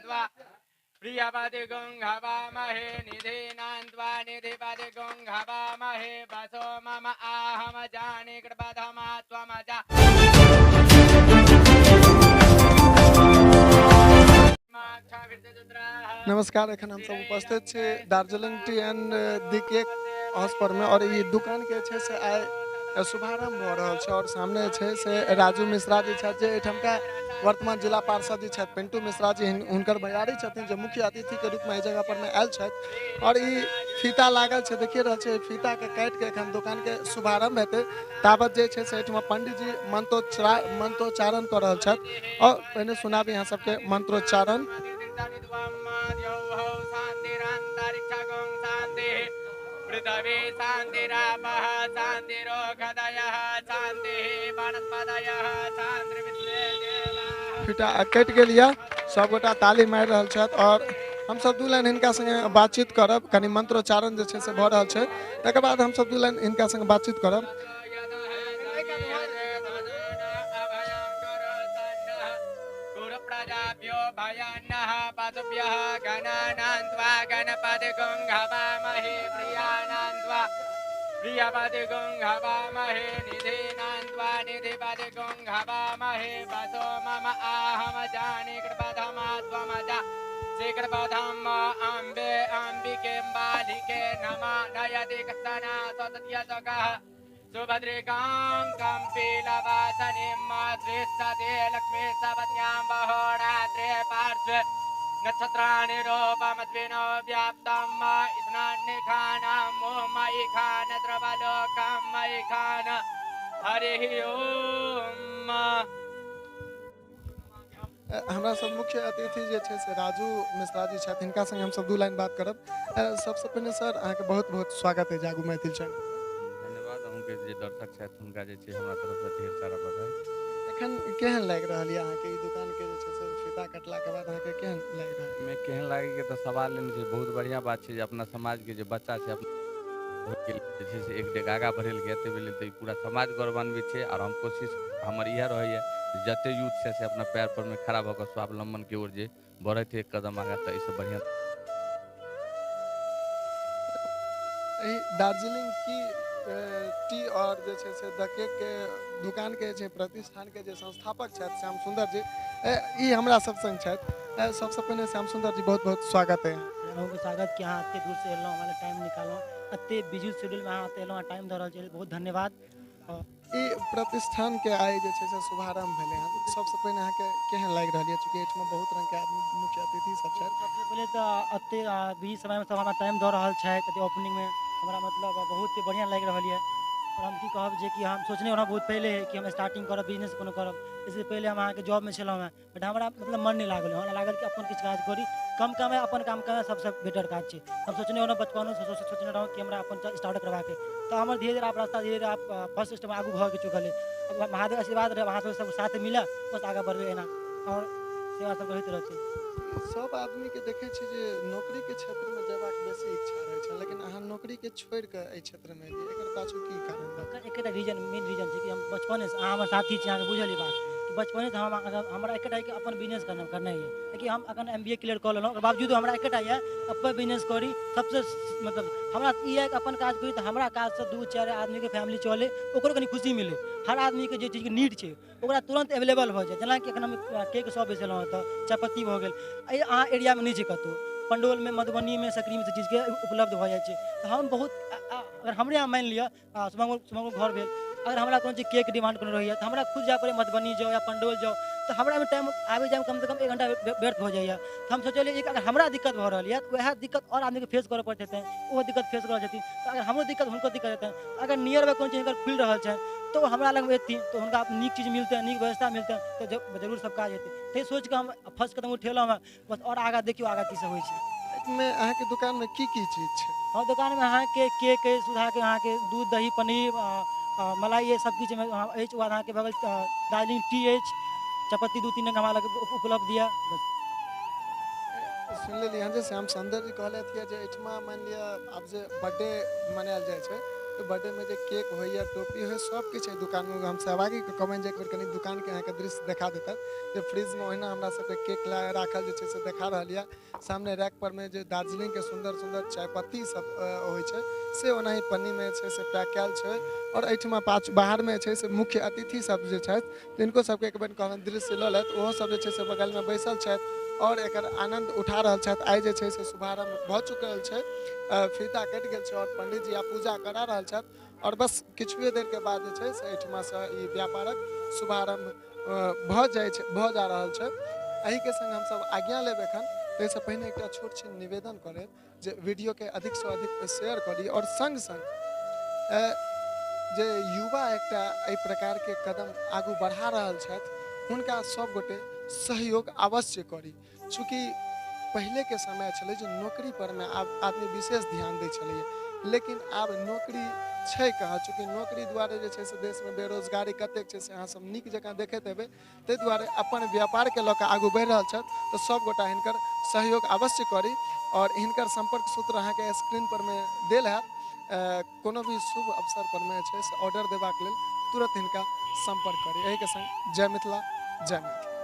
त्वा प्रियपतिगुं हवामहे निधीनां त्वा निधिपतिगुं हवामहे वसो मम आहम जानि कृपधमा त्वमजा। नमस्कार, एखन हमसब उपस्थित छी Darjeeling tea and the cake house पर में और ई दुकान के छै से आइ शुभारंभ भऽ रहल छै और सामने छै से राजू मिश्रा जी छथि जे एहिठामका वर्तमान जिला पार्षद जी छथि, पिंटू मिश्रा जी हुनकर भैयारी छथिन जे मुख्य अतिथि के रूप में एहि जगह पर में आयल छथि और ई फीता लागल छै, देखिए रहल छै फीता के काटि के एखन दुकान के शुभारंभ हेतै। ताबत जे छै से एहिठमा पंडित जी मंत्रोच्चारण कऽ रहल छथि और पहिने सुनाबी अहाँ सबके मंत्रोच्चारण। पृथ्वी शान्तिरापः शान्तिरोषधयः शान्तिः वनस्पतयः शान्तिर्विश्वे देवाः। फीता कटि गेल यऽ, सबगोटा ताली मारि रहल छथि और हमसब दू लाइन हिनका संगे बातचीत करब। कनि मंत्रोच्चारण जे छै से भऽ रहल छै, तकर बाद हमसब दू लाइन हिनका संगे बातचीत करब। प्रजाभ्यो भयान्नः पशुभ्यः गणानां त्वा गणपतिगुं हवामहे प्रियाणां त्वा प्रियपतिगुं हवामहे निधीनां त्वा निधिपतिगुं हवामहे वसो मम आहम जानि कृपधमा त्वमजा श्रीकृपधम अम्बे अम्बिके बालिके नमः नयति कस्तना स्वतत्य सुखः सुभद्रिकां कम्पिलवासनीं मातृसते लक्ष्मी सपत्न्यां बहोरात्रे पार्श्वे नक्षत्राणि रूपमद्विनो व्याप्तं स्नान्निखानां मोमयि खान द्रवलोकं मयि खान हरिः ओम। हमरा सब मुख्य अतिथि जे छै से राजू मिश्रा जी छथि, हिनका संगे हमसब दू लाइन बात करब। सबसँ पहिने सर अहाँके बहुत बहुत स्वागत है जागू मैथिल चैनल। धन्यवाद, अहूँके जे दर्शक छथि हुनका जे छै हमरा तरफसँ ढेर सारा बधाई। एखन केहन लागि रहल यऽ अहाँके ई दुकान के जे छै से फीता कटला के बाद अहाँके केहन लागि रहल? मे केहन लागे के तऽ सवाल नहि छै, बहुत बढ़िआँ बात छै जे अपना समाजके जे बच्चा छै अपना जे छै से एक डेग आगाँ बढ़ेल गेल, ताहि लेल तऽ ई पूरा समाज गौरवान्वित छै। आओर हम कोशिश हमर इएह रहैए जते यूथ छै से अपना पैर पर में खड़ा भऽ कऽ स्वावलंबन के ओर जे बढ़ैत एक कदम आगाँ, तऽ एहिसँ बढ़िआँ। एहि दार्जिलिंग की टी और जे छै से द केक के दुकान के जे प्रतिष्ठान के जे संस्थापक छथि श्याम सुंदर जी, ई हमरा सब संग छथि। सबसँ पहिने श्याम सुंदर जी बहुत बहुत स्वागत है। अहूँके स्वागत कि अहाँ एते दूर से एलहुँ, हमरा टाइम निकालहुँ, एते बिजी शेड्यूल में अहाँ एते एलहुँ, टाइम दऽ रहल छी, बहुत धन्यवाद। ई प्रतिष्ठान के आइ जे छै से शुभारंभ भेलै हँ, सबसँ पहिने अहाँके केहन लागि रहल यऽ, चूँकि एहिठमा बहुत रंग के आदमी मुख्य अतिथि सब छथि? सबसँ पहिले तऽ एते बिजी समय में सब हमरा टाइम दऽ रहल छथि, एते ओपनिंग में हमरा मतलब बहुत बढ़िआँ लागि रहल यऽ। और हम की कहब जे कि हम सोचने रहौं बहुत पहिले कि हम स्टार्टिंग करब, बिजनेस कोनो करब। इससे पहिले हम अहाँके जॉबमे छलहुँ हेँ, बट हमरा मतलब मन नहि लागल, हमरा लागल कि अपन किछु काज करी, कम कमाइ अपन काम कमाइ सबसँ बेटर काज छै। हम सोचने रहौं बचपनोसँ सोचने रहौं कि हमरा अपन स्टार्ट करबाक अइ, तऽ हमर धीरे धीरे आब रास्ता धीरे धीरे आब फर्स्ट स्टेप आगू भऽ चुकल अइ। अब महादेव आशीर्वाद रहै, अहाँ सब साथ मिलऽ, बस आगाँ बढ़बै एना और सेवा सब होइत रहतै। सब आदमी के देखै छी जे नौकरी के क्षेत्र में जेबाक बेसी इच्छा रहै छै, लेकिन अहाँ नौकरी के छोड़ि कऽ एहि क्षेत्र में एलियै, एकर पाछू की कारण रहल? एकर एकेटा रीजन, मेन रीजन छै कि हम बचपनेसँ, अहाँ हमर साथी छी, अहाँके बुझल ई बात कि बचपनेसँ हम हमरा एकेटा कि अपन बिजनेस करनाइ यऽ। कियाकि हम अखन MBA clear कऽ लेलहुँ, ओकर बावजूदो हमरा एकेटा यऽ अपन बिजनेस करी। सबसँ मतलब हमरा ई यऽ कि अपन काज करी तऽ हमरा काजसँ 2-4 आदमीके फैमिली चलै, ओकरो कनि खुशी मिलै। हर आदमीके जे चीजके नीड छै ओकरा तुरन्त एवेलेबल भऽ जाय। जेनाकि एखन हम केक शॉप बैसेलहुँ हँ तऽ चायपत्ती भऽ गेल, एहि अहाँ एरियामे नहि छै कतहु, पंडौलमे, मधुबनीमे, सकरीमे ई चीजके उपलब्ध भऽ जाइ छै। तऽ हम बहुत अगर हमरे अहाँ मानि लिअ, सुमंगल घर भेल, अगर हमरा कोनो चीज केक डिमांड कोनो रहैए तऽ हमरा खुद जाय पड़ैए मधुबनी जाउ या पंडौल जाउ, तऽ हमरा ओहिमे टाइम आबै जाइमे कमसँ कम 1 घंटा व्यर्थ भऽ जाइए। तऽ हम सोचलियै कि अगर हमरा दिक्कत भऽ रहल यऽ तऽ वएह दिक्कत आओर आदमीके फेस करऽ पड़ैत हेतै, ओहो दिक्कत फेस करऽ छथिन, तऽ अगर हमरो दिक्कत हुनको दिक्कत हेतनि। अगर नियर बाय कोनो चीज हुनकर खुलि रहल छनि तऽ ओ हमरा लगमे एथिन तऽ हुनका नीक चीज मिलतनि, नीक व्यवस्था मिलतनि, तऽ जरूर सब काज हेतै। ताहि सोचिकऽ हम फर्स्ट कदम उठेलहुँ हँ, बस आओर आगाँ देखियौ आगाँ की सब होइ छै। एहिमे अहाँके दुकानमे की की चीज छै? हमर दुकानमे अहाँके केक अछि, सुधाके अहाँके दूध, दही, पनीर, मलाई ये सब किछु अछि। ओकर बाद अहाँके भऽ गेल दार्जिलिंग टी अछि, चायपत्ती 2-3 रंग हमरा लग उपलब्ध यऽ। बस। सुनि लेलियै हँ जे श्याम सुंदर जी कहलथि यऽ जे एहिठमा मानि लिअ आब जे बर्थडे मनायल जाइ छै तऽ बर्थडे में जे केक होइए, टोपी होइए, सब किछु एहि दुकानमे। हम सहभागीके कहबनि जे एक बेर कनि दुकानके अहाँके दृश्य देखा देता जे फ्रिजमे ओहिना हमरा सबके केक राखल जे छै से देखा रहल यऽ। सामने रैक पर में जे दार्जिलिंग के सुंदर सुंदर चायपत्ती सब होइ छै से ओनाही पन्नी में छै से पैक कयल छै। और एहिठमा पाछ बाहर में छै से मुख्य अतिथि सब जे छथि तिनको सबके एक बेर कहबनि दृश्य लऽ लेत। ओहो सब जे छै से बगल में बैसल छथि और एकर आनंद उठा रहल छथि। आइ जे छै से शुभारंभ भऽ चुकल छै, फीता कटि गेल छै और पंडित जी आब पूजा करा रहल छथि और बस किछुए देर के बाद जे छै से एहिठमा से ई व्यापारक शुभारंभ भऽ जाइ छै, भऽ जा रहल छै। एहिके संग हमसब आज्ञा लेब एखन। ताहिसँ पहिने एकटा छोट छिन निवेदन करब जे वीडियोके अधिकसँ अधिक शेयर करी और संग संग जे युवा एकटा एहि प्रकारके कदम आगू बढ़ा रहल छथि हुनका सब गोटे सहयोग अवश्य करी। चूँकि पहिलेके समय छलै जे नौकरी पर मे आब आदमी विशेष ध्यान दै छलैए, लेकिन आब नौकरी छै कहाँ? चूँकि नौकरी दुआरे जे छै से देशमे बेरोजगारी कतेक छै से अहाँ सब नीक जकाँ देखैत हेबै। ताहि दुआरे अपन व्यापारके लऽ कऽ आगू बढ़ि रहल छथि तऽ सब गोटा हिनकर सहयोग अवश्य करी। और हिनकर सम्पर्क सूत्र अहाँके स्क्रीन पर मे देल हैत। कोनो भी शुभ अवसर पर मे छै से ऑर्डर देबाक लेल तुरंत हिनका सम्पर्क करी। एहिके संग जय मिथिला, जय मैथिली।